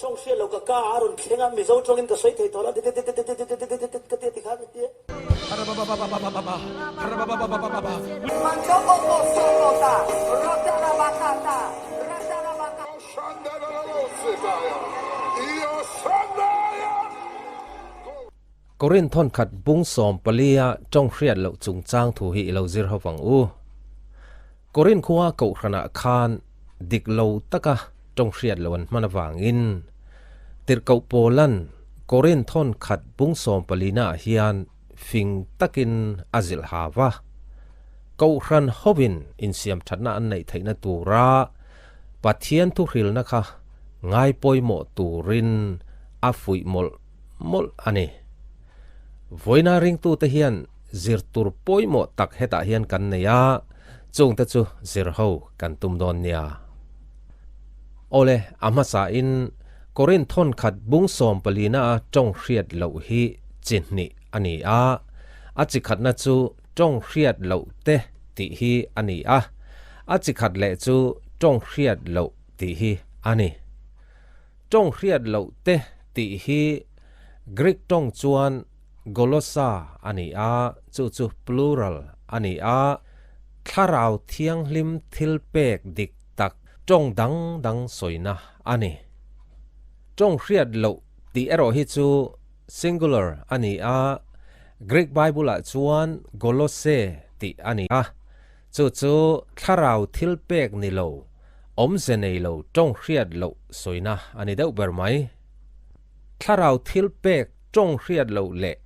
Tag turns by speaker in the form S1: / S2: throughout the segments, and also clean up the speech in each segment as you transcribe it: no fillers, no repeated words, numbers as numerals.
S1: Tawng hriat lo ka ka a rawn thleng a, Mizo tawngin ka sawi thei tawh lo, didididididididididid ka ti a ti khan a ti a.
S2: Korin thawnkhat bung 14-a tawng hriat loh chungchang thu hi i lo zir ho vang u. Korin khua kohhranah khan dik lo taka tawng hriat loh an hman avangin Tirhkoh Paulan Korin thawnkhat bung 14-naah hian fing takin a zilh ha va. Kohhran hovin insiamthatna an neih theihna tura Pathian thuhrilna kha ngai pawimawh turin a fuih mawlh mawlh a ni. Vawiina ringtute hian zir tur pawimawh tak hetah hian kan nei a, chungte chu zir ho kan tum dawn nia. Awle, a hmasain Korinth thawnkhat bung 14 a tawng hriat loh hi chi hnih a ni a, a chi khatna chu tawng hriat loh te tih hi a ni a, a chi khat leh chu tawng hriat loh tih hi a ni. Tawng hriat loh te tih hi Greek tawng chuan golossa a ni a, chu chu plural a ni a, Thlarau Thianghlim thil pek dik tak tawng dang dang sawina a ni. Tawng hriat loh tih erawh hi chu singular a ni a, Greek Bible-ah chuan golosse tih a ni a, Chu chu thlarau thil pek ni lo, awmze nei lo tawng hriat loh sawina a ni deuh ber mai. Thlarau thil pek tawng hriat loh leh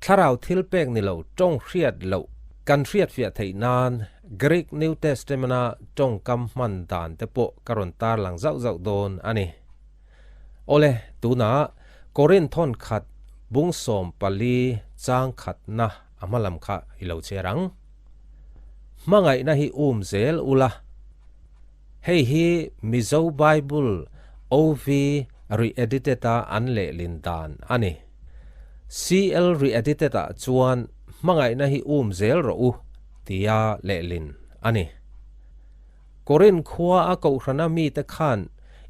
S2: thlarau thil pek ni lo tawng hriat loh kan hriatfiah theih nan Greek New Testament-a tawngkam hman dan te pawh ka rawn tarlang zauh zauh dawn a ni. Awle, tunah Korinth thawn khat bung 14 chang khatna a hma lam kha i lo chhiar ang. Hmangaihna hi um zel ula. Hei hi Mizo Bible OV re-edited a an lehlin dan a ni. CL re-edited ah chuan hmangaihna hi um zel rawh u tia lehlin a ni. Korinth khua a kohhrana mite khan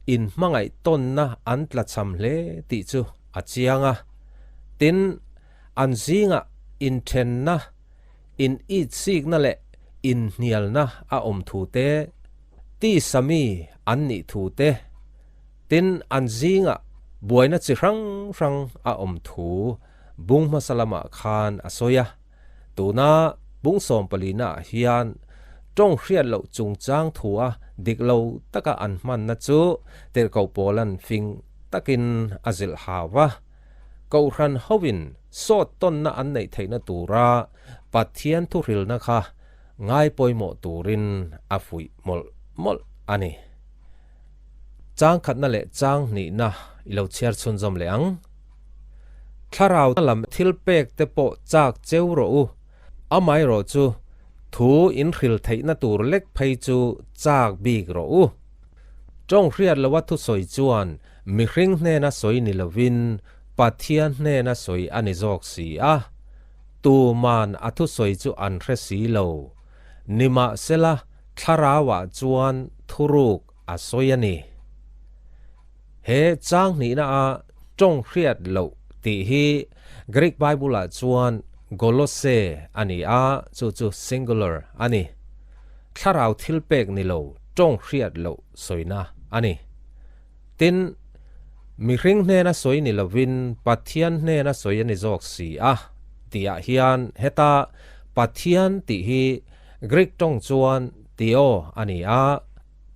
S2: inhmangaih tawnna an tlachham hle tih chu a chiang a. Tin, an zingah inthenna in itsikna leh inhnialna a awm thu te, tisa mi an nih thu te, tin an zingah buaina chi hrang hrang a awm thu bung hmasa lamah khan a sawi a. Tuna bung 14-naah hian tawng hriat loh chungchang thua dik lo taka an hmanna chu tirhkoh Paula'n fing takin a zilh hau va. Kohhran hoin sawt tawnna an neih theihna tura Pathian thuhrilna kha ngai pawimawh turin a fuih mawlh mawlh a ni. Chang khatna leh chang hnihna i lo chhiar chhunzawm leh ang. Thlarau lam thil pek te pawh chak cheu rawh u, amaherawh chu thu inhril theihna tur lek phei chu chak bik rawh u. Tawng hriat loa thusawi chuan Mihring hnena sawi ni lovin Pathian hnena sawi a ni zawk si a, tuman a thusawi chu an hre si lo. Nimahsela, Thlarauah chuan thuruk a sawi a ni. He chang hnihna a tawng hriat loh tih hi Greek Bible-ah chuan golosse a ni a, chu chu singular a ni. Thlarau thilpek ni lo tawng hriat loh sawina a ni. Tin, mihring hnena sawi ni lovin Pathian hnena sawi a ni zawk si a, tihah hian heta Pathian tih hi Greek tawng chuan Theo a ni a,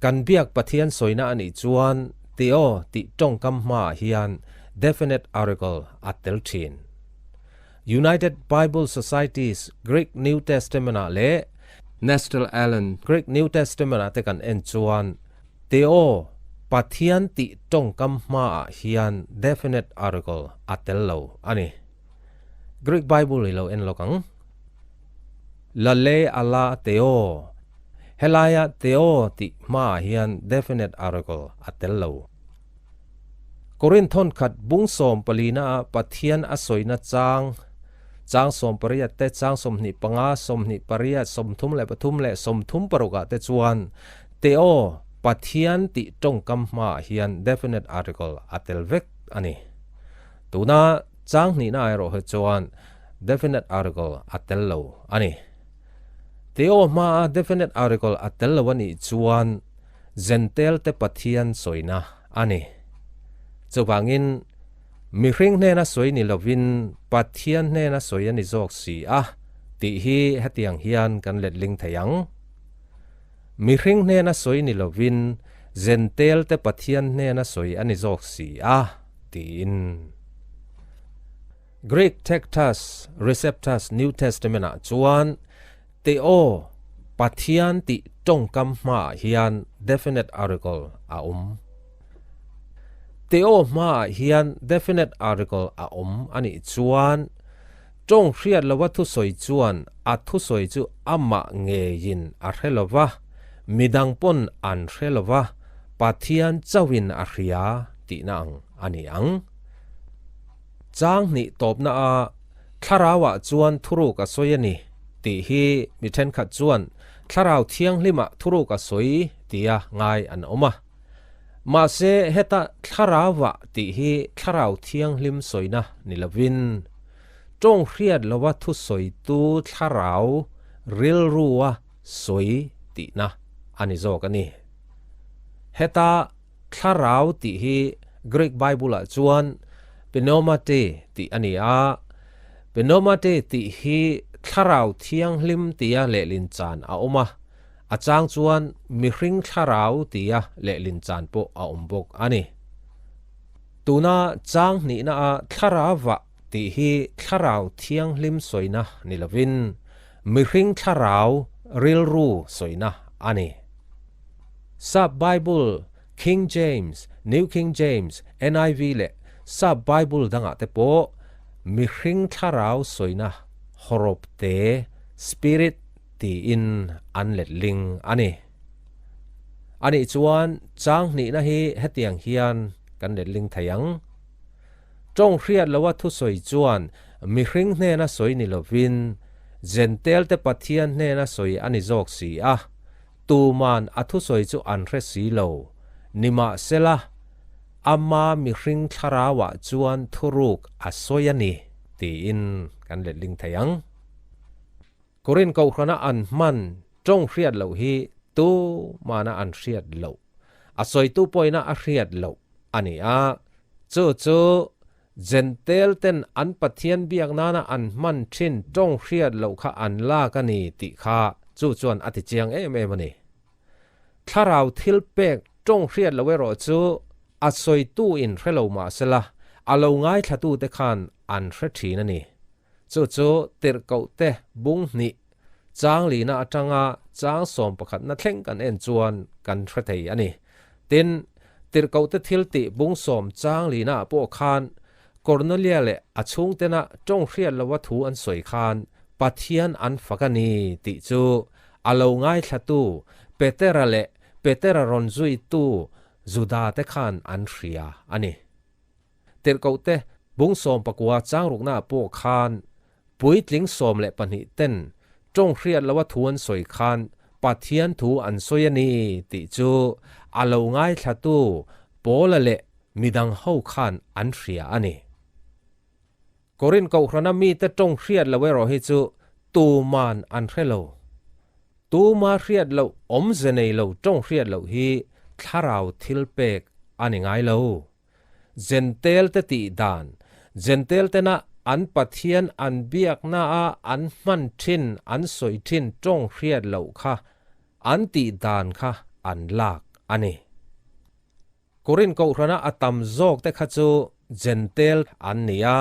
S2: kan biak Pathian sawina a nih chuan Theo tih tawngkam hmaah hian definite article a tel thin. United Bible Society's Greek New Testament-ah leh Nestle Aland Greek New Testament-ah te kan en chuan Theo, Pathian tih tawngkam hmaah hian definite article a tel lo a ni. Greek Bible i lo en lawk ang. Lale ala Theo, Helaia Theo tih hmaah hian definite article a tel lo. Korinth thawnkhat bung 14-naah Pathian a sawina chang. Chang 18 te, chang 25, 28, 33 leh 36 ah te chuan Theo, Pathian tih tawngkam hmaah hian definite article a tel vek a ni. Tuna chang hnihna erawh hi chuan definite article a tel lo a ni. Theo hmaa definite article a tel lo a nih chuan Jentail te Pathian sawina a ni. Chuvangin mihring hnena sawi ni lovin Pathian hnena sawi a ni zawk si a tih hi hetiang hian kan letling thei ang. Mihring hnena sawi ni lovin Jentail te Pathian hnena sawi a ni zawk si a tiin. Greek Textus Receptus New Testament-ah chuan Theo, Pathian tih tawngkam hmaah hian definite article a awm. Theo hmaah hian definite article a awm a nih chuan tawng hriat lova thusawi chuan a thusawi chu amah ngeiin a hre lova, midang pawn an hre lova, Pathian chauhin a hria tihna ang a ni ang. Chang hnih tawpna a Thlarauah chuan thuruk a sawi a ni tih hi mi thenkhat chuan Thlarau Thianghlimah thuruk a sawi tia ngai an awm a. Mahse heta Thlarauah tih hi Thlarau Thianghlim sawina ni lovin tawng hriat lova thusawitu Thlarau rilrua sawi tihna a ni zawk a ni. Heta Thlarau tih hi Greek Bible-ah chuan pneumate tih a ni a. Pneumate tih hi thlarau thianghlim tia lehlin chan a awm a, a chang chuan mihring thlarau tia lehlin chan pawh a awm bawk a ni. Tuna chang hnihna-a thlarauva tih hi thlarau thianghlim sawina ni lovin mihring thlarau rilru sawina a ni. Sap Bible, King James, New King James, NIV leh Sap Bible dangah te pawh mihring thlarau sawina hawrawp te, spirit, tiin an letling a ni. Anih chuan chang hnihna hi hetiang hian kan letling thei ang. Tawng hriat loa thusawi chuan mihring hnena sawi ni lovin Jentail te Pathian hnena sawi a ni zawk si a. Tuman a thusawi chu an hre si lo. Nimahsela, ama mihring thlarauah chuan thuruk a sawi a ni, tiin kan letling thei ang. Korin Kohhrana an hman tawng hriat loh hi tumana an hriat loh, a sawitu pawhina a hriat loh a ni a, chu chu Jentail ten an Pathian biak nana an hman thin tawng hriat loh kha an lak a ni tih kha chu chuan a ti chiang em em a ni. Thlarau thil pek tawng hriat loh erawh chu a sawitu in hre lo mah sela a lo ngaithlatu te khan an hre thin a ni. Chu chu tirhkoh te bung hnih chang lina atanga chang sawm pakhatna thleng kan en chuan kan hre thei a ni. Tin, tirhkohte thil tih bung sawm chang linaah pawh khan Kornelia leh a chhungtena tawng hriat lova thu an sawi khan Pathian an fak a ni tih chu a lo ngaithlatu Petera leh Petera rawn zuitu Juda te khan an hria a ni. Tirhkohte bung 14 chang ruknaah pawh khan puitling 12 ten tawng hriat loa thu an sawi khan Pathian thu an sawi a ni tih chu a lo ngaithlatu Paula leh midang ho khan an hria a ni. Korin Kohhrana mite tawng hriat lo erawh hi chu tuman an hre lo. Tuma hriat loh awmze nei lo tawng hriat loh hi thlarau thil pek a ni ngai lo. Jentail te tih dan, Jentail tena an Pathian an biakna a an hman thin an sawi thin tawng hriat loh kha an tih dan kha an lak a ni. Korin Kohhrana a tam zawk te kha chu Jentail an ni a,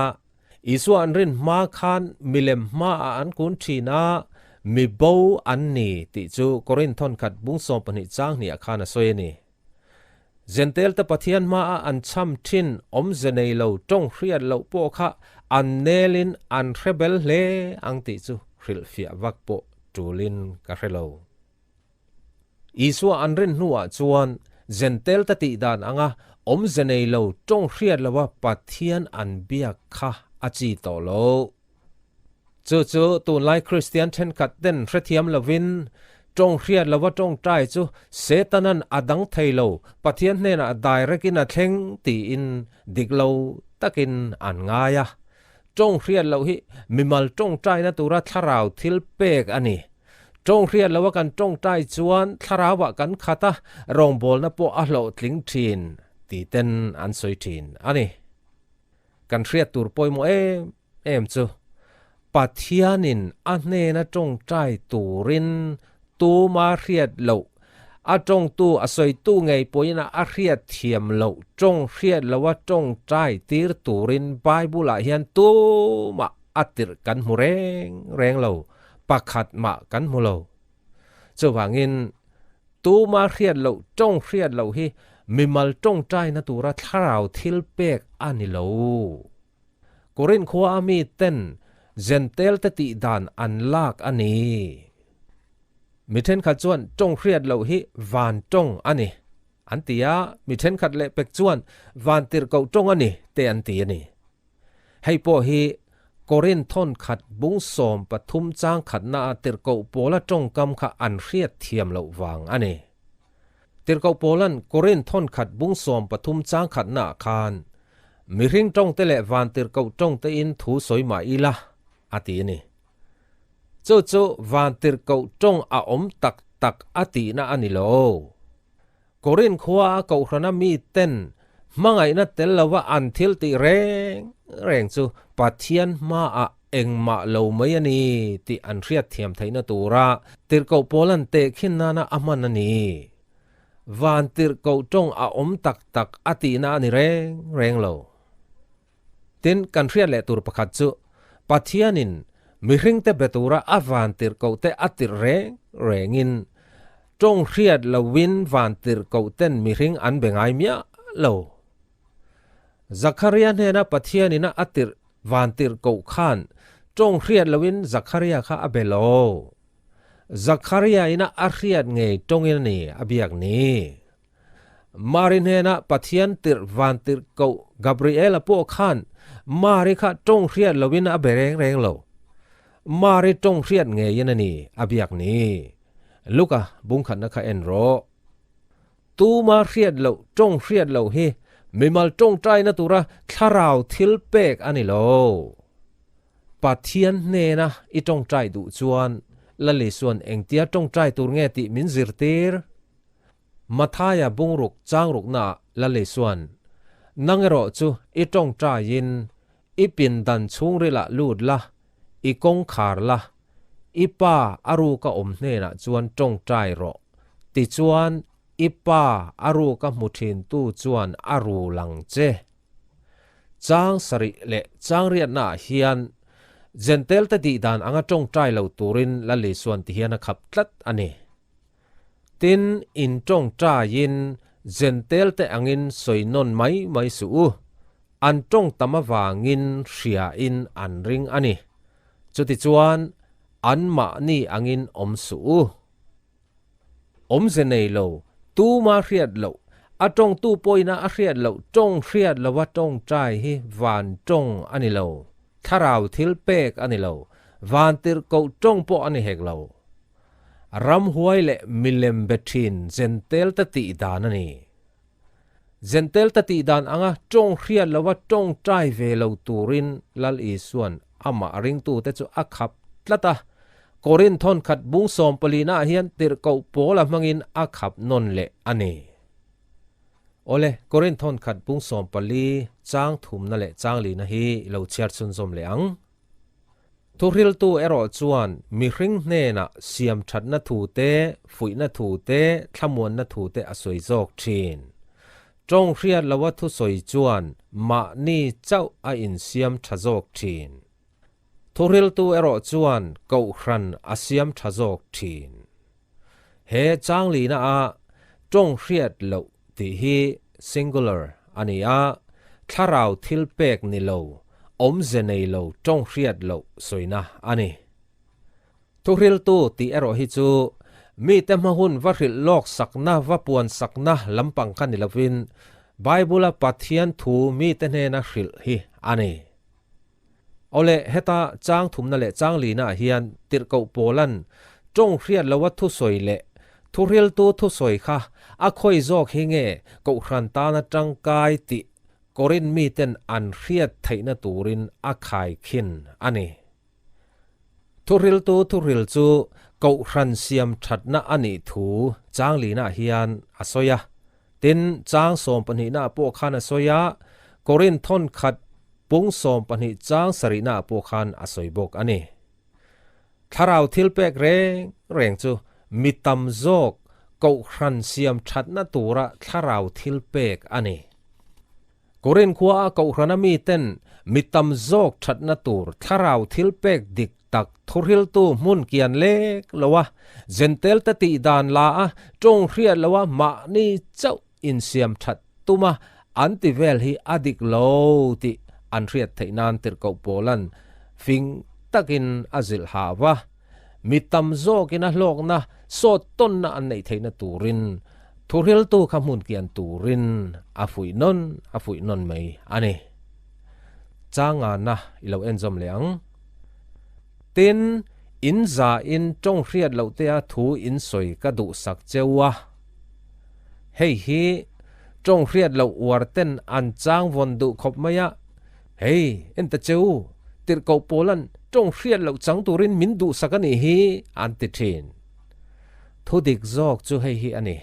S2: Isua an rin hma khan milem hmaah an kun thin a, mi bo an ni tih chu Korin thawnkhat bung 12 chang hniah khan a sawi a ni. Jentail te Pathian hmaah an cham thin awmze nei lo tawng hriat loh pawh kha an nelin an hre bel hle ang tih chu hrilhfiah vak pawh tulin ka hre lo. Isua an rin hnuah chuan Jentail te tih dan anga awmze nei lo tawng hriat loha Pathian an biak kha a chi tawh lo. Chu chu tunlai Kristian thenkhat ten hrethiam lovin tawng hriat lova tawngtai chu Setanan a dang thei lo, Pathian hnenah direct in a thleng tiin dik lo takin an ngai a. Tawng hriat loh hi mimal tawngtaina tura thlarau thil pek a ni. Tawng hriat loha kan tawngtai chuan thlarauah kan khat a, rawngbawlna pawh a hlawhtling thin ti ten an sawi thin a ni. Kan hriat tur pawimawh em em chu Pathianin a hnena tawngtai turin tuma hriat loh, a tawngtu a sawitu ngei pawhin a hriat thiam loh tawng hriat loha tawngtai tir turin Bible-ah hian tumah a tirh kan hmu reng reng lo, pakhat mah kan hmu lo. Chuvangin tuma hriat loh tawng hriat loh hi mimal tawngtaina tura thlarau thil pek a ni lo. Korinth khua a mi ten Jentail te tih dan an lak a ni. Mi thenkhat chuan tawng hriat loh hi van tawng a ni an ti a, mi thenkhat leh pek chuan van tirhkoh tawng a ni te an ti a ni. Hei pawh hi Korinth thawnkhat bung 13 chang khatnaah tirhkoh Paula tawngkam kha an hriat thiam loh vang a ni. Tirhkoh Paula'n Korinth thawnkhat bung 13 chang khatnaah khan, Mihring tawngte leh van tirhkoh tawngtein thu sawi mah ila, a ti a ni. Chu chu van tirhkoh tawng a awm tak tak a tihna a ni lo. Korinth khua a kohhrana miten hmangaihna tel lova an thil tih reng reng chu Pathian hmaah engmah lo mai a ni tih an hriat thiam theihna tura tirhkoh pawl an tehkhin nana a hman a ni. Van tirhkoh tawng a awm tak tak a tihna a ni reng reng lo. Tin, kan hriat leh tur pakhat chu, Pathianin mihringte be tura a van tirhkohte a tirh reng rengin, tawng hriat loin van tirhkohten mihring an be ngai miah lo. Zakharia hnena Pathianina a tirh van tirhkoh khan tawng hriat loin Zakharia kha a be lo. Zakharia ina a hriat ngei tawngin a ni a biak ni. Mari hnenah Pathian tirh van tirh koh Gabriela pawh khan Mari kha tawng hriat loin a be reng reng lo. Mari tawng hriat ngeiin a ni a biak ni. Luka bungkhatna kha en rawh. Tuma hriat loh tawng hriat loh hi mimal tawngtaina tura thlarau thil pek a ni lo. Pathian hnena i tawngtai duh chuan Lalisuan engtia tawngtai tur nge tih min zirtir? Mathaia bungruk changruknaah Lalisuan, Nang erawh chu i tawngtaiin i pindan chhungrilah lut la, i kawngkhar la, i pa a ruka awm hnenah chuan tawngtai rawh, tichuan i pa a ruka hmu thintu chuan a ru lang che. Chang sarih leh chang riatnaah hian Jentail-te tihdan anga tawngtai lo turin Lalisuan tihian a khap tlat a ni. Tin, in tawngtaiin Jentail-te angin sawi nawn mai mai suh u. An tawng tam avangin hriain an ring a ni. Chutichuan, anmahni angin awm suh u. Awmze nei lo, tuma hriat loh, a tawngtu pawhina a hriat loh tawng hriat lova tawngtai hi van tawng a ni lo, thlarau thil pek a ni lo, van tirhkoh tawng pawh a ni hek lo. Ramhuai leh milem be thin Jentail te tih dan a ni. Jentail te tih dan anga tawng hriat lova tawngtai ve lo turin Lal Isuan amah ringtute chu a khap tlat a. Korinth thawnkhat bung 14 ah hian tirhkoh Paula hmangin a khap nawn leh a ni. Awle, Korinth thawnkhat bung 14 chang thumna leh chang lina hi i lo chhiar chhunzawm leh ang. Thuhriltu erawh chuan mihring hnenah siam thatna thu te, fuihna thu te, thlamuanna thu te a sawi zawk thin. Tawng hriat loa thusawi chuan mahni chauh a insiam tha zawk thin. Thuhriltu erawh chuan kohhran a siam tha zawk thin. He changlina a tawng hriat loh tih hi singular a ni a, thlarau thil pek ni lo, awmze nei lo tawng hriat loh sawina a ni. Thuhriltu tih erawh hi chu mite hma hun va hrilh lawk sakna va puan sakna lampang kha ni lovin Bible-a Pathian thu mite hnena hrilh hi a ni. Awle, heta chang thumna leh chang lina ah hian tirhkoh Paula'n tawng hriat loa thusawi leh thuhriltu thusawi kha a khawi zawk hi nge Kohhran tana tangkai tih Korinth miten an hriat theihna turin a khaikhin a ni. Thuhriltu thuhril chu Kohhran siam thatna a nih thu chang lina hian a sawi a. Tin, chang sawmpahnihnaah pawh khan a sawi a, Korinth thawnkhat pung sawmpahnih chang sarihnaah pawh khan a sawi bawk a ni. Thlarau thil pek reng reng chu mi tam zawk Kohhran siam thatna tura thlarau thil pek a ni. Korinth khuaa Kohhrana miten mi tam zawk thatna tur thlarau thil pek dik tak thuhriltu hmun kian lek lo a, Jentail te tih dan la a, tawng hriat lo a mahni chauh insiam that tum a an ti vel hi a dik lo tih an hriat theih nan tirhkoh Paula'n fing takin a zilh hah va. Mi tam zawkin a hlawkna sawt tawnna an neih theihna turin thuhriltu kha hmun kian turin a fuih nawn a fuih nawn mai a ni. Changana i lo enzawm leh ang. Tin, in zain tawng hriat loh tea thu in sawi ka duhsak cheu a. Hei hi tawng hriat loh uar ten an chang vawn duh khawp mai a, Hei, en ta cheu, tirhkoh Paula'n tawng hriat loh chang turin min duhsak a nih hi, an ti thin. Thu dik zawk chu hei hi a ni.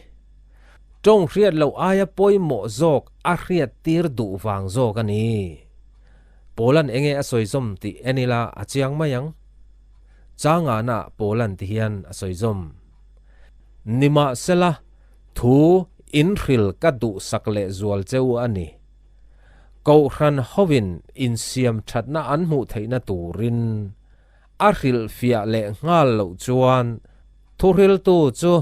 S2: Tawng hriat loh aia pawimawh zawk a hriat tir duh vang zawk a ni. Paula'n enge a sawi zawm tih en ila a chiang mai ang. Changana Paula'n ti hian a sawi zawm. Nimahsela, thu inhril ka duhsak lehzual cheu a ni. Kohhran hovin insiam thatna an hmuh theihna turin a hrilhfiah leh nghal loh chuan thuhriltu chu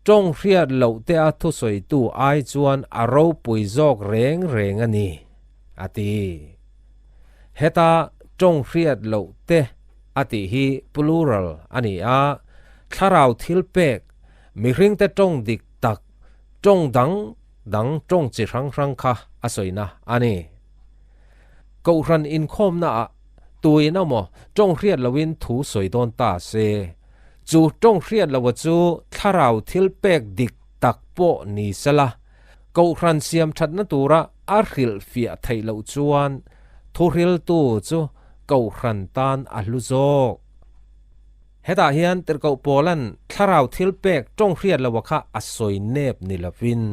S2: tawng hriat loh te a thusawitu ai chuan a ropui zawk reng reng a ni, a ti. Heta tawng hriat loh te a tih hi plural a ni a, thlarau thil pek, mihringte tawng dik tak, tawng dang dang tawng chi hrang hrang kha a sawina a ni. Kohhran inkhawmnaah tuin emaw tawng hriat loin thu sawi dawn ta se, chu tawng hriat loa chu thlarau thil pek dik tak pawh ni sela, kohhran siam thatna tura a hrilhfiah theih loh chuan thuhriltu chu kohhran tan a hlu zawk. Hetah hian Tirhkoh Paula'n thlarau thil pek tawng hriat loha kha a sawi nep ni lovin,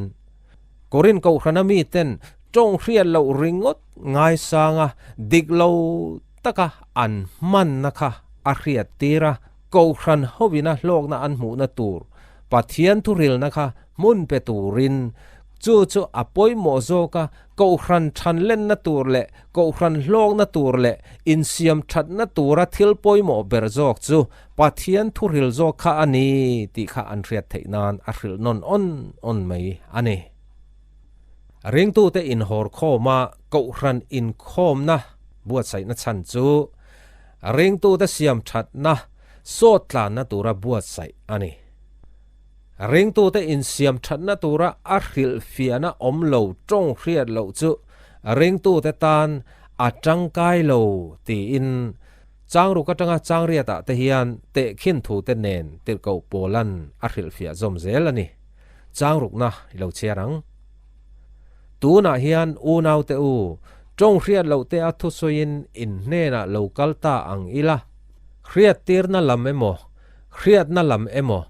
S2: Korinth kohhrana miten tawng hriat loh ringawt ngaisanga dik lo taka an hmanna kha a hriat tir a, kohhran hovina hlawkna an hmuhna tur Pathian thuhrilna kha hmun pe turin chu chu a pawimawh zawk a, Kohhran thanlenna tur leh kohhran hlawkna tur leh insiam thatna tura thil pawimawh ber zawk chu Pathian thuhril zawk kha a ni tih kha an hriat theih nan a hrilh nawn awn awn mai a ni. Ringtute inhawrkhawma kohhran inkhawmna buatsaihna chhan chu ringtute siam thatna sawt tlanna tura buatsaih a ni. Ringtute insiam thatna tura a hrilhfiahna awm lo tawng hriat loh chu ringtute tan a tangkai lo tiin Changruk atanga Changriatah te hian tehkhin thute nen tirhkoh Paula'n a hrilhfiah zawm zel a ni. Changrukna i lo chhiar ang. Tunah hian unaute u, tawng hriat loh te a thusawiin in hnenah lo kal ta ang ila, hriattirna lam emaw, Hriatna lam emaw,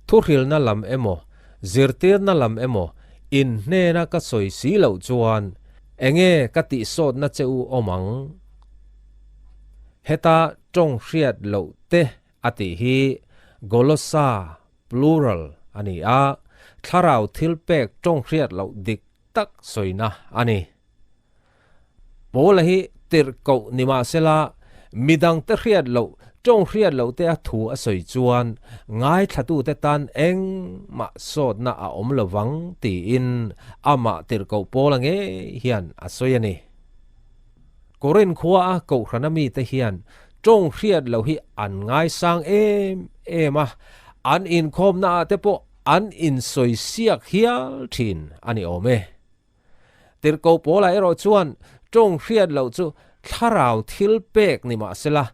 S2: thuhrilna lam emaw, zirtirna lam emaw in hnena ka sawi si loh chuan enge ka tihsawtna che u awm ang? Heta tawng hriat loh te a tih hi golossa, plural, a ni a, thlarau thil pek tawng hriat loh dik tak sawina a ni. Paula hi tirhkoh ni mahsela midangte hriat loh, tawng hriat loh te a thu a sawi chuan ngaithlatute tan engmah sawtna a awm lo vang tiin amah tirhkoh Paula ngei hian a sawi a ni. Korinth khua a kohhrana mite hian tawng hriat loh hi an ngaisang em em a, an inkhawmnaah te pawh an insawisiak hial thin a ni awm e. Tirhkoh Paula erawh chuan tawng hriat loh chu thlarau thil pek ni mah sela,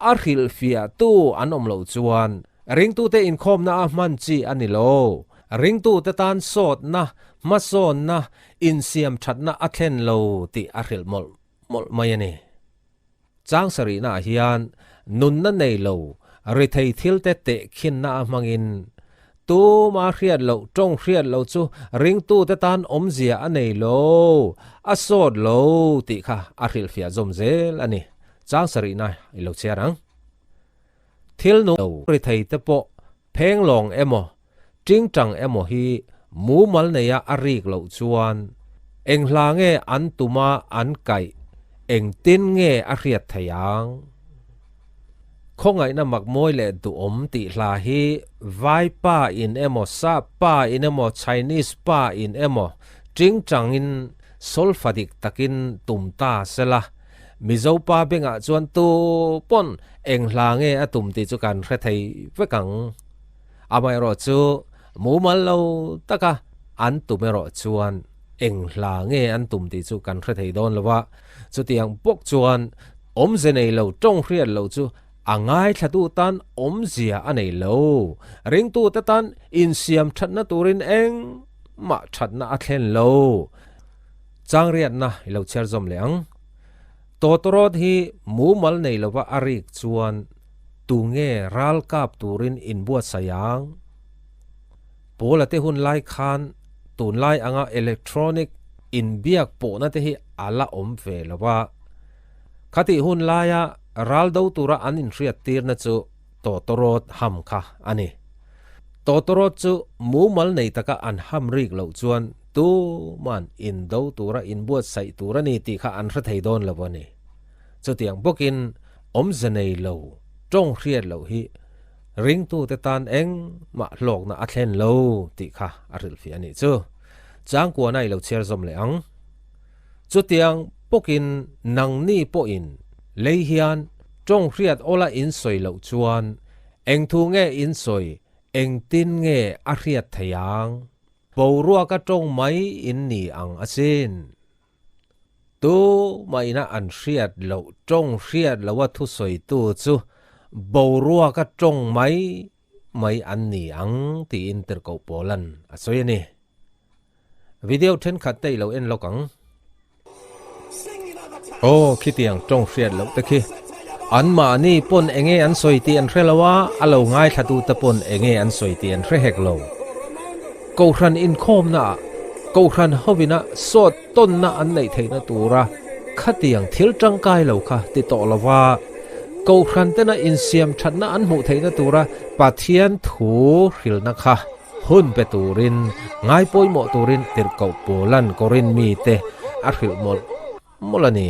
S2: a hrilhfiahtu an awm loh chuan ringtute inkhawmna a hman chi a ni lo. Ringtute tan sawtna, hmasawnna, insiam thatna a thlen lo tih a hrilh mawlh mawlh mai a ni. Chang sarihnaah hian nunna nei lo rithei thilte tehkhinna a hmangin tuma hriat loh tawng hriat loh chu ringtute tan awmzia a nei lo, a sawt lo tih kha a hrilhfiah zawm zel a ni. Chang sarihna i lo chhiar ang. Thil nung lo rithei te pawh phenglawng emaw tingtang emaw hi mumal neia a rik loh chuan eng hla nge an tuma an kaih engtin nge a hriat theih ang? Khawngaihna makmawi leh duhawm tih hla hi Vai pa in emaw Sap pa in emaw Chinese pa in emaw tingtangin solfa dik takin tum ta sela Mizo pa bengah chuan tu pawn eng hla nge a tum tih chu kan hre thei vek ang. Amaherawh chu mumal lo taka an tum erawh chuan eng hla nge an tum tih chu kan hre thei dawn lo va, chutiang bawk chuan awmze nei lo tawng hriat loh chu a ngaithlatu tan awmzia a nei lo. Ringtute tan insiam thatna turin engmah thatna a thlen lo. Changriatna i lo chhiar zawm leh ang. Tawtawrawt hi mumal nei lova a rik chuan tunge ral kap turin inbuatsaih ang? Paula te hun lai khan tunlai anga electronic inbiak pawhna te hi a la awm ve lo va. Khatih hun laia ral do tura an inhriat tirna chu tawtawrawt ham kha a ni. Tawtawrawt chu mumal nei taka an ham rik loh chuan tuman indo tura inbuatsaih tur a ni tih kha an hre thei dawn lo a ni. Chutiang bawkin Awmze nei lo, tawng hriat loh hi ringtute tan engmah hlawkna a thlen lo tih kha a hrilhfiah a nih chu. Changkuana i lo chhiar zawm leh ang. Chutiang pawkin nangni pawhin lei hian tawng hriat awla in sawi loh chuan eng thu nge in sawi, engtin nge a hriat thei ang? Boruaka tawng mai in ni ang asin. Tu mahina an hriat loh tawng hriat loha thusawitu chu boruaka tawng mai mai an ni ang tiin tirhkoh Paula'n a sawi a ni. Video thenkhat te i lo en lawk ang. Aw, khitiang tawng hriat loh te khi. Anmahni pawn enge an sawi tih an hre lo a, a lo ngaithlatute pawn enge an sawi tih an hre hek lo. Kohhran inkhawmnaah Kohhran hovina sawt tawnna an neih theihna tura khatiang thil tangkai lo kha ti tawh lova, Kohhran tena insiam thatna an hmuh theihna tura Pathian thu hrilna kha hun pe turin ngai pawimawh turin tirhkoh Paula'n Korin mite a hrilh mawlh mawlh a ni.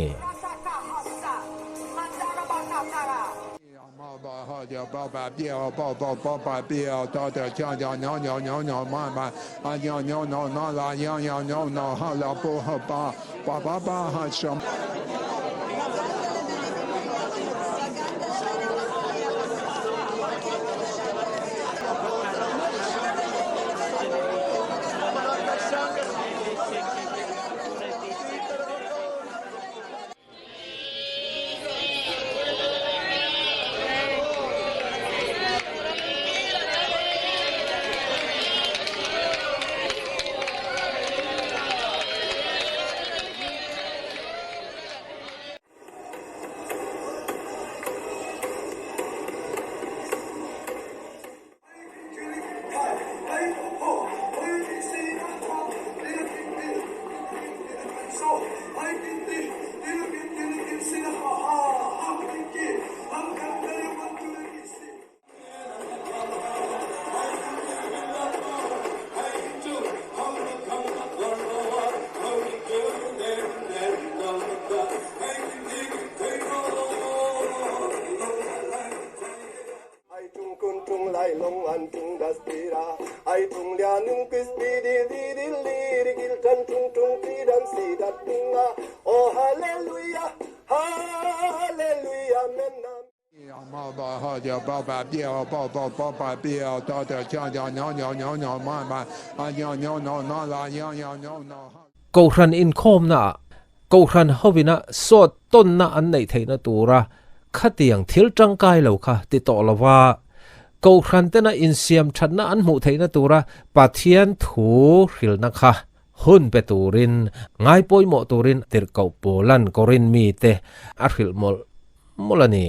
S2: Kohhran inkhawmnaah. Kohhran hovina sawt tawnna an neih theihna tura khatiang thil tangkai lo kha ti tawh lova, Kohhran tena insiam thatna an hmuh theihna tura Pathian thu hrilna kha hun pe turin, ngai pawimawh turin tirhkoh Paula'n Korinth mite a hrilh mawlh mawlh a ni.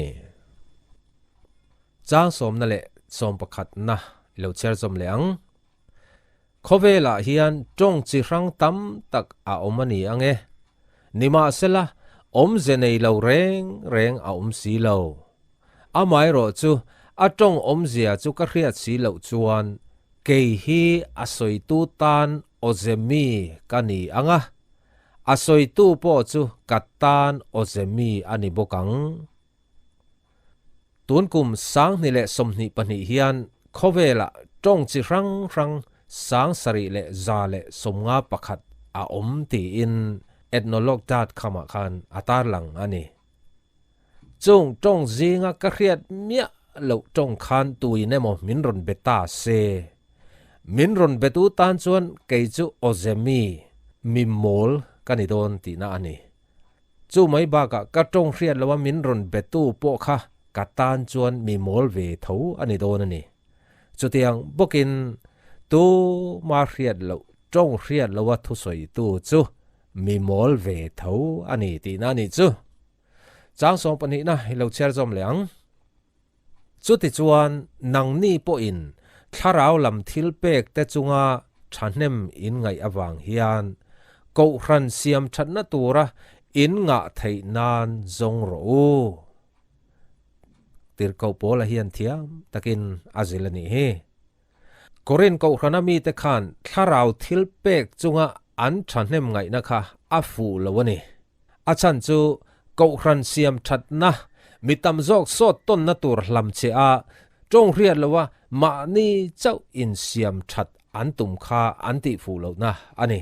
S2: Chang sawmna leh sawmpakhatna i lo chhiar zawm leh ang. Khawvelah hian tawng chi hrang tam tak a awm a ni ang e. Nimahsela, awmze nei lo reng reng a awm si lo. Amaherawh chu a tawng awmzia chu ka hriat si loh chuan kei hi a sawitu tan awze mi ka ni ang a, a sawitu pawh chu ka tan awze mi a ni bawk ang. Tun kum 2022 hian khawvelah tawng chi hrang hrang 7151 a awm tiin Ethnologue dot com ah khan a tarlang a ni. Chung tawng zinga ka hriat miah loh tawng khan tuin emaw min rawn be ta se. Min rawn betu tan chuan kei chu Awzemi, mi mawl ka ni dawn tihna a ni. Chu mai bakah ka tawng hriat loa min rawn betu pawh kha ka tan chuan mi mawl ve tho a ni dawn a ni. Chutiang bawkin tu ma hriat loh tawng hriat loa thusawitu chu mi mawl ve tho a ni tihna a nih chu. Chang sawm pahnihna i lo chhiar zawm leh ang. Chutichuan nangni pawhin thlarau lam thil pek te chunga thahnem in ngaih avang hian Kohhran siam thatna tura in ngah theih nan zawng rawh u. Tirhkoh Paula hian thiam takin a zil a nih hi. Korinth Kohhrana mite khan thlarau thil pek chunga an thahnem ngaihna kha a fuh lo a ni. A chhan chu Kohhran siam thatna, mi tam zawk sawt tawnna tur hlam che a, tawng hriat loa mahni chauh insiam that an tum kha an tih fuh lohna a ni.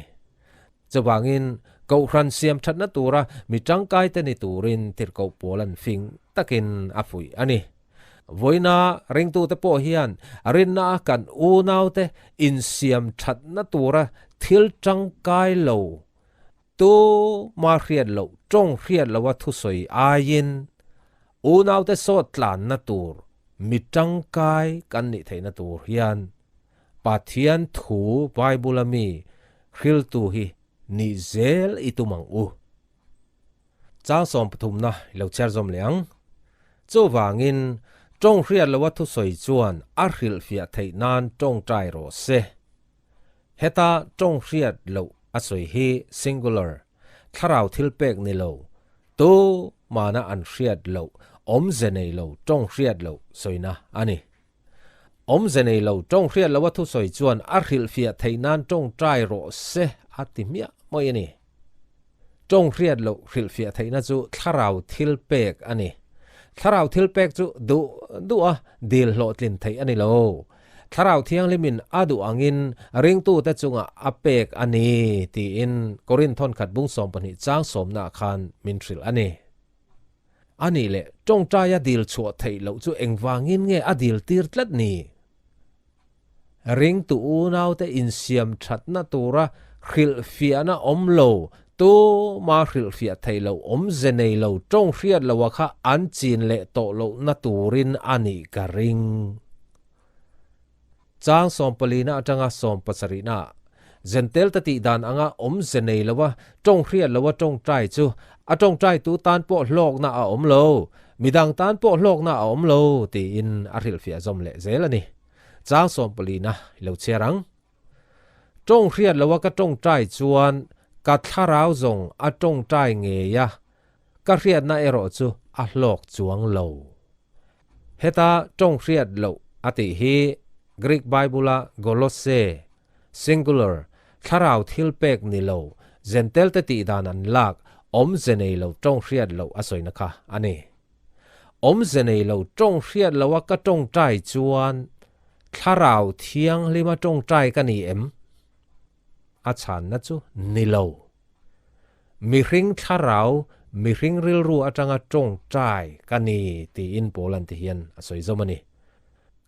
S2: Chuvangin Kohhran siam thatna tura mi tangkaite ni turin tirhkoh pawl an fing takin a fuih a ni. Vawiina ringtute pawh hian rinna a kan unaute insiam thatna tura thil tangkai lo Tu ma hriat loh tawng hriat loha thusawi aiin unaute sawt tlanna tur mi tangkai kan nih theihna tur hian Pathian thu Bible a mi hriltu hi nih zel i tum ang u. Chang sawmpathumna i lo chhiar zawm leh ang. Chuvangin tawng hriat loha thusawi chuan a hrilhfiah theih nan tawngtai rawh se. Heta tawng hriat loh a sawi hi singular, thlarau thil pek ni lo, tu mana an hriat loh, awmze nei lo tawng hriat loh sawina a ni. Awmze nei lo tawng hriat loh a thusawi chuan a hrilhfiah theih nan tawngtai rawh se a ti hmiah mai a ni. Tawng hriat loh hrilhfiah theihna chu thlarau thil pek a ni. Thlarau thil pek chu duh duh a dil hlawhtlin theih a ni lo. Thlarau Thianghlimin a duh angin ringtute chungah a pek a ni tiin Korinth thawnkhat bung 12 chang sawmnaah khan min hrilh a ni. A nih leh tawngtaia dil chhuah theih loh chu engvangin nge a dil tir tlat ni? Ringtu unaute insiam thatna tura hrilhfiahna awm lo, tuma hrilhfiah theih loh awmze nei lo tawng hriat loha kha an chin leh tawh lohna turin a nih ka ring. Chang sawmpalina atanga sawmpasarihna ah Zentel te tih dan anga awmze nei loa tawng hriat loa tawngtai chu a tawngtaitu tan pawh hlawkna a awm lo, midang tan pawh hlawkna a awm lo tiin a hrilhfiah zawm leh zel a ni. Chang sawmpalina i lo chhiar ang. Tawng hriat loa ka tawngtai chuan ka thlarau zawng a tawngtai ngei a, ka hriatna erawh chu a hlawk chuang lo. Heta tawng hriat loh a tih hi Greek Bible-a golosse, singular, thlarau thil pek ni lo, Zentelte tih dan an lak, awmze nei lo tawng hriat loh a sawina kha a ni. Awmze nei lo tawng hriat loha ka tawngtai chuan thlarau thianghlima tawngtai ka ni em? A chhanna chu ni lo. Mihring thlarau, mihring rilru atanga tawngtai ka ni tiin Paul an ti hian a sawi zawm a ni.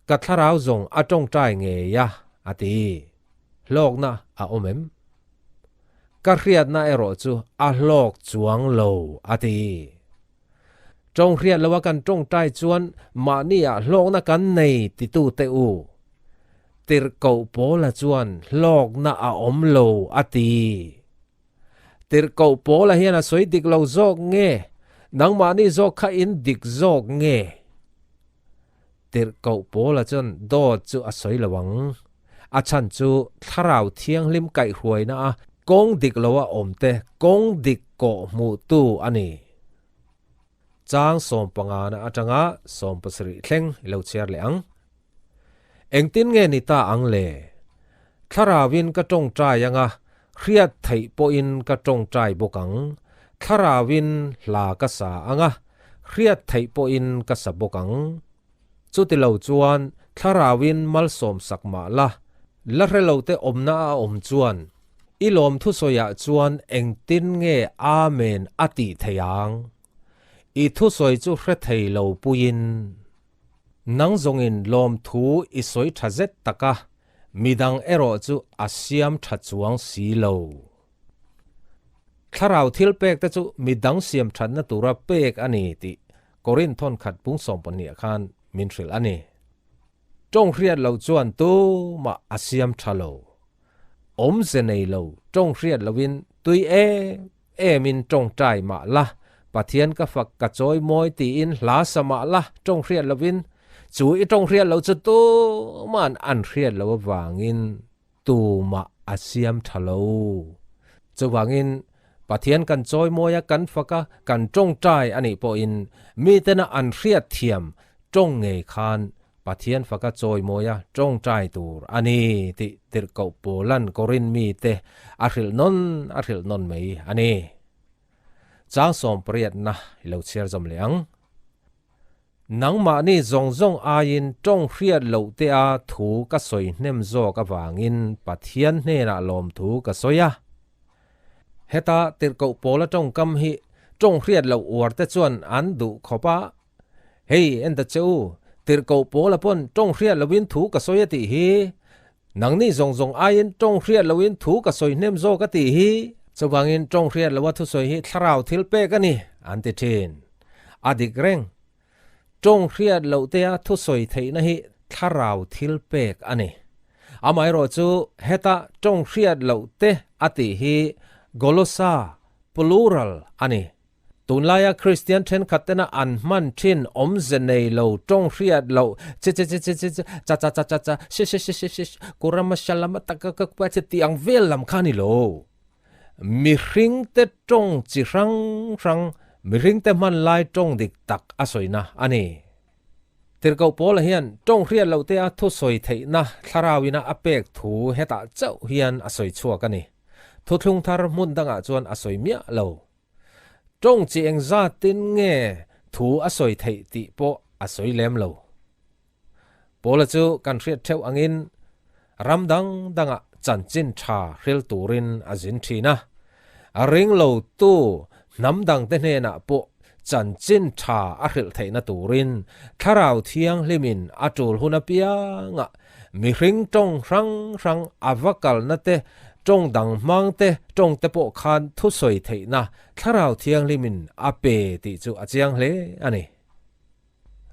S2: Ka thlarau zawng a tawngtai ngei a, a ti. Hlawkna a awm em? Ka hriatna erawh chu a hlawk chuang lo, a ti. Tawng hriat loa kan tawngtai chuan mahniah hlawkna kan nei titute u. Tirhkoh Paula chuan hlawkna a awm lo, a ti. Tirhkoh Paula hian a sawi dik lo zawk nge? Nangmahni zawk kha in dik zawk nge? Tirhkoh Paula chuan dawt chu a sawi lo ang. A chhan chu Thlarau Thianghlim kaihhruaina a kawng dik loa awmte kawng dik kawh hmuhtu a ni. Chang sawmpangana atanga sawmpasarih thleng i lo chhiar leh ang. Engtin nge ni ta ang le? Thlarauin ka tawngtai anga hriat theih pawhin ka tawngtai bawk ang. Thlarauin hla ka sa anga hriat theih pawhin ka sa bawk ang. Chuti lo chuan Thlarauin malsawm sak mah la, la hre lote awmna a awm chuan i lawm thusawiah chuan engtin nge Amen a tih theih ang? I thusawi chu hre thei lo puiin. Nang zawngin lawmthu i sawi tha zet tak a, midang erawh chu a siam tha chuang si lo. Thlarau thil pek te chu midang siam thatna tura pek a ni tih Korinth thawn khat pung sawmpahnih khan min hrilh a ni. Tawng hriat lo chuan tumah a siam tha lo. Awmze nei lo tawng hriat loin tui em emin tawngtai mah la, Pathian ka fak ka chawi mawi tiin hla sa mah la tawng hriat loin chu i tawng hriat lo chu tuman an hriat lo avangin tumah a siam tha lo. Chuvangin Pathian kan chawi mawi a kan fak a kan tawngtai a nih pawhin mitena an hriat thiam tawng ngei khan Pathian faka chawimawia tawngtai tur a ni tih tirhkoh Paulan Korin mite a hrilh nawn a hrilh nawn mai a ni. Chang sawmpariatna i lo chhiar zawm leh ang. Nangmahni zawng zawng aiin tawng hriat loh te a thu ka sawi hnem zawk avangin Pathian hnenah lawmthu ka sawi a. Heta tirhkoh Paula tawngkam hi tawng hriat loh uar te chuan an duh khawp a, Hei, en ta che u, tirhkoh Paula pawn tawng hriat loin thu ka sawi a tih hi. Nangni zawng zawng aiin tawng hriat loin thu ka sawi hnem zawk a tih hi. Chuvangin tawng hriat loa thusawi hi thlarau thil pek a ni, an ti thin. A dik reng. Tawng hriat loh tea thusawi theihna hi thlarau thil pek a ni. Amaherawhchu heta tawng hriat loh te a tih hi golosa, plural, a ni. Tunlaia Kristian thenkhat tena an hman thin awmze nei lo tawng hriat loh che che che che che che cha cha cha cha cha she she she she she kurama shalama taka ka pa che tih ang vel lam kha a ni lo. Mihring te tawng chi hrang hrang mihring te hman lai tawng dik tak a sawina a ni. Tirhkoh Paula hian tawng hriat loh te a thusawi theihna thlarauina a pek thu hetah chauh hian a sawi chhuak a ni. Thuthlung thar hmun dangah chuan a sawi miah lo. Tawng chi engzatin nge thu a sawi theih tih pawh a sawi lem lo. Paula chu kan hriat theuh angin ram dang dangah chanchin tha hril turin a zin thin a. A ring lo tu hnam dangte hnenah pawh chanchin tha a hrilh theihna turin Thlarau Thianghlimin a tul hun apiangah Mihring tawng hrang hrang a va kalna te, tawng dang hmang te, tawng te pawh khan thusawi theihna Thlarau Thianghlimin a pe tih chu a chiang hle a ni.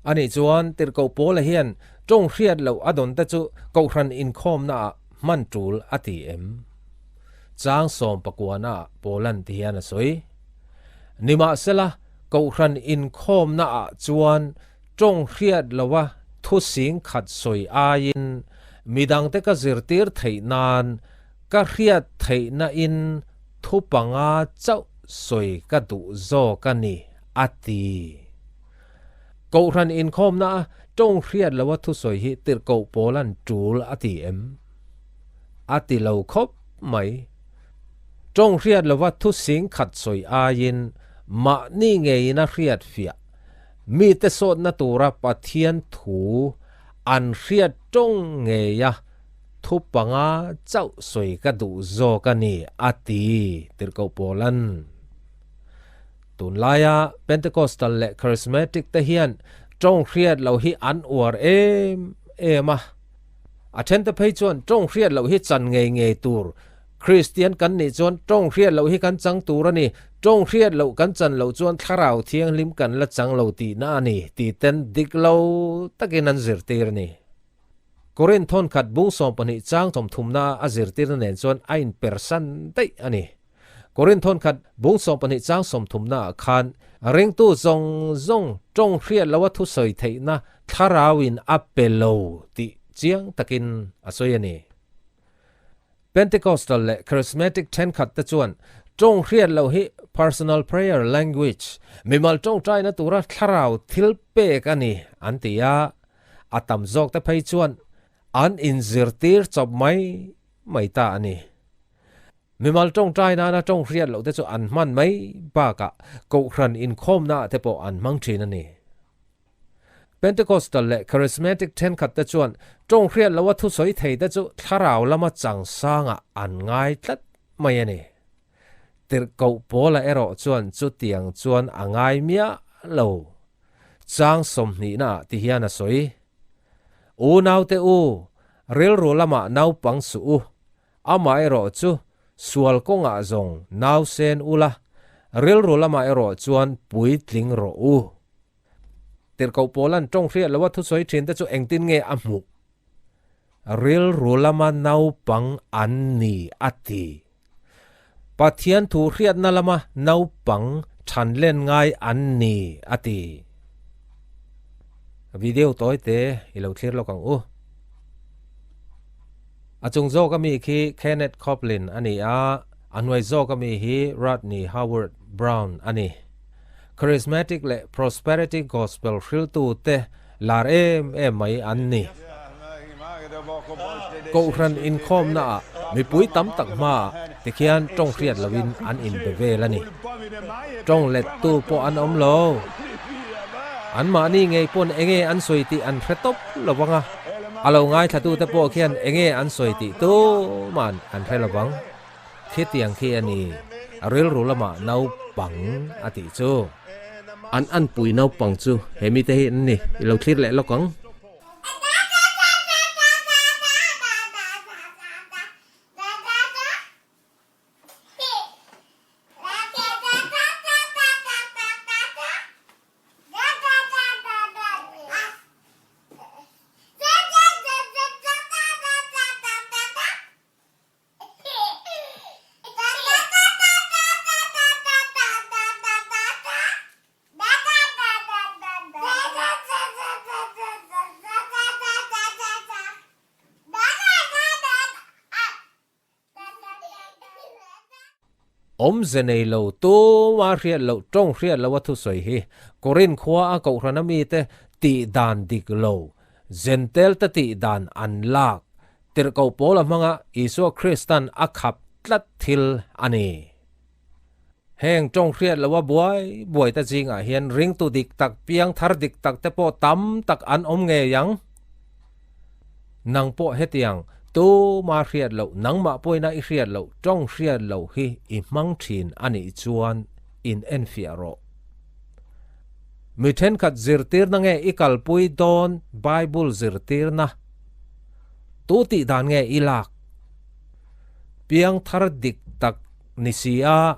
S2: Anih chuan Tirhkoh Paula hian tawng hriat loh a dawn te chu Kohhran inkhawmna ah hman tul a ti em? Chang sawmpakuana ah Paula'n ti hian a sawi. Nimahsela, Kohhran inkhawmna ah chuan Tawng hriat loa thu sing khat sawi aiin midangte ka zirtir theih nan ka hriat theihna in thu panga chauh sawi ka duh zawk a ni, a ti. Kohhran inkhawmna a tawng hriat loa thu sawi hi tirhkoh Paula'n tul a ti em? A ti lo khawp mai. Tawng hriat loa thu sing khat sawi aiin mahni ngeiin a hriat fiah Mite sawtna tura Pathian thu an hriat tawng ngeia thu panga chauh sawi ka duh zawk a ni, a ti, Tirhkoh Paula'n. Tunlaia Pentecostal leh Charismatic te hian tawng hriat loh hi an uar em em a. A thente phei chuan tawng hriat loh hi chan ngei ngei tur. Kristian kan nih chuan tawng hriat loh hi kan chang tur a ni, tawng hriat loh kan chan loh chuan Thlarau Thianghlim kan la chang lo tihna a ni tih ten dik lo takin an zirtir a ni. Korinth thawnkhat bung 12 chang 30na a zirtirna nen chuan a inpersan daih a ni. Korinth thawnkhat bung 12 chang 30 ah khan ringtu zawng zawng tawng hriat loha thusawi theihna Thlarauin a pe lo tih chiang takin a sawi a ni. Pentecostal leh Charismatic thenkhat te chuan tawng hriat loh hi personal prayer language, mimal tawngtaina tura thlarau thil pek a ni an ti a, a tam zawk te phei chuan an inzirtir chawp mai mai ta a ni. Mimal tawngtai nana tawng hriat loh te chu an hman mai bakah Kohhran inkhawmna ah te pawh an hmang thin a ni. Pentecostal leh Charismatic thenkhat te chuan tawng hriat loha thusawi thei te chu thlarau lama changsangah an ngai tlat mai a ni. Tirhkoh Paula erawh chuan chutiang chuan a ngai miah lo. Chang 20 ah ti hian a sawi, Unaute u, rilru lamah naupang suh u, Amaherawh chu sual kawngah zawng nausen ula, rilru lamah erawh chuan puitling rawh u. Tirhkoh Paula'n tawng hriat loha thusawi thin te chu engtin nge a hmuh? Rilru lama naupang an ni a ti. Pathian thu hriatna lama naupang thanlen ngai an ni a ti. Video tawi te i lo thlir lawk ang u. A chung zawk ami khi Kenneth Copeland a ni a, a hnuai zawk ami hi Rodney Howard Browne a ni. Charismatic leh Prosperity Gospel hriltu te lar em em mai an ni. Kohhran inkhawmna ah mipui tam tak hmaah tikhian tawng hriat loin an inbe vel a ni. Tawng lettu pawh an awm lo. Anmahni ngei pawn enge an sawi tih an hre tawp lo vang a, a lo ngaithlatute pawh khian enge an sawi tih tuman an hre lo vang. Khitiang khi a ni, a rilru lamah naupang a tih chu. An anpui naupang chu he mite hi an ni, i lo thlir leh lawk ang. Awmze nei lo tuma hriat loh tawng hriat loh a thusawi hi Korinth khua a kohhran a mite tih dan dik lo, Zentel te tih dan an lak, tirhkoh pawl a hmanga Isua Kristan a khap tlat thil a ni. Heng tawng hriat loha buai buai te zingah hian ringtu dik tak, piangthar dik tak te pawh tam tak an awm ngei ang. Nang pawh hetiang tuma hriat loh, nangmah pawina i hriat loh, tawng hriat loh hi i hmang thin a nih chuan in enfiah rawh. Mi thenkhat zirtirna nge i kalpui dawn Bible zirtirna? Tu tih dan nge i lak? Piangthar dik tak Ni si a,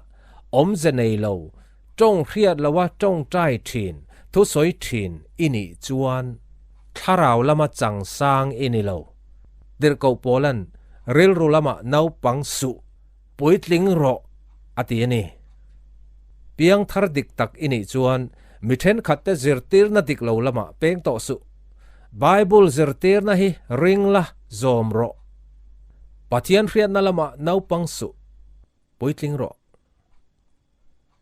S2: awmze nei lo, tawng hriat loa tawngtai thin, thusawi thin i nih chuan thlarau lama changsang i ni lo. Tirhkoh Paula'n rilru lamah naupang suh, puitling rawh a ti a ni. Piangthar dik tak i nih chuan mi thenkhatte zirtirna dik lo lamah peng tawh suh. Bible zirtirna hi ring la zawm rawh. Pathian hriatna lamah naupang suh, puitling rawh.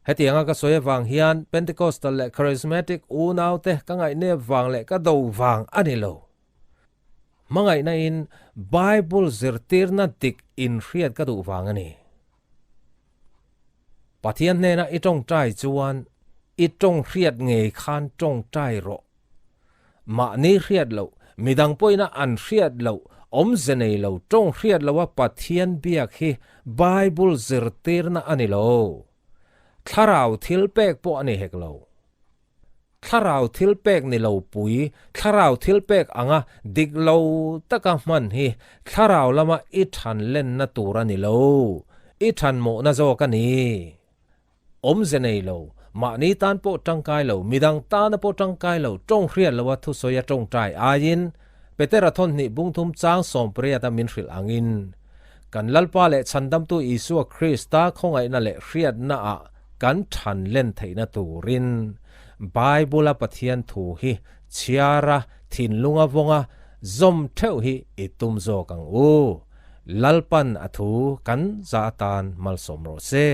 S2: Hetianga ka sawi avang hian Pentecostal leh Charismatic unaute ka ngaihnep vang leh ka do vang a ni lo. Hmangaihna in Bible zirtirna dik inhriat ka duh vang a ni. Pathian hnena i tawngtai chuan i tawng hriat ngei khan tawngtai rawh. Mahni hriat loh, midang pawhina an hriat loh, awmze nei lo, tawng hriat loha Pathian biak hi Bible zirtirna a ni lo. Thlarau thil pek pawh a ni hek lo. Thlarau thilpek ni lo pui, thlarau thilpek anga dik lo taka hman hi thlarau lama i than lenna tur a ni lo, i than mawhna zawk a ni. Awmze nei lo, mahni tan pawh tangkai lo, midang tana pawh tangkai lo, tawng hriat loa thusawi a tawngtai aiin, Petera thawnhnih bungthum chang sawmpariata min hrilh angin, kan Lalpa leh Chhandamtu Isua Krista khawngaihna leh hriatnaah kan than len theihna turin Bible-a Pathian thu hi chhiara thinlunga vawnga zawm theuh hi i tum zawk ang u. Lalpan a thu kan za atan malsawm rawh se.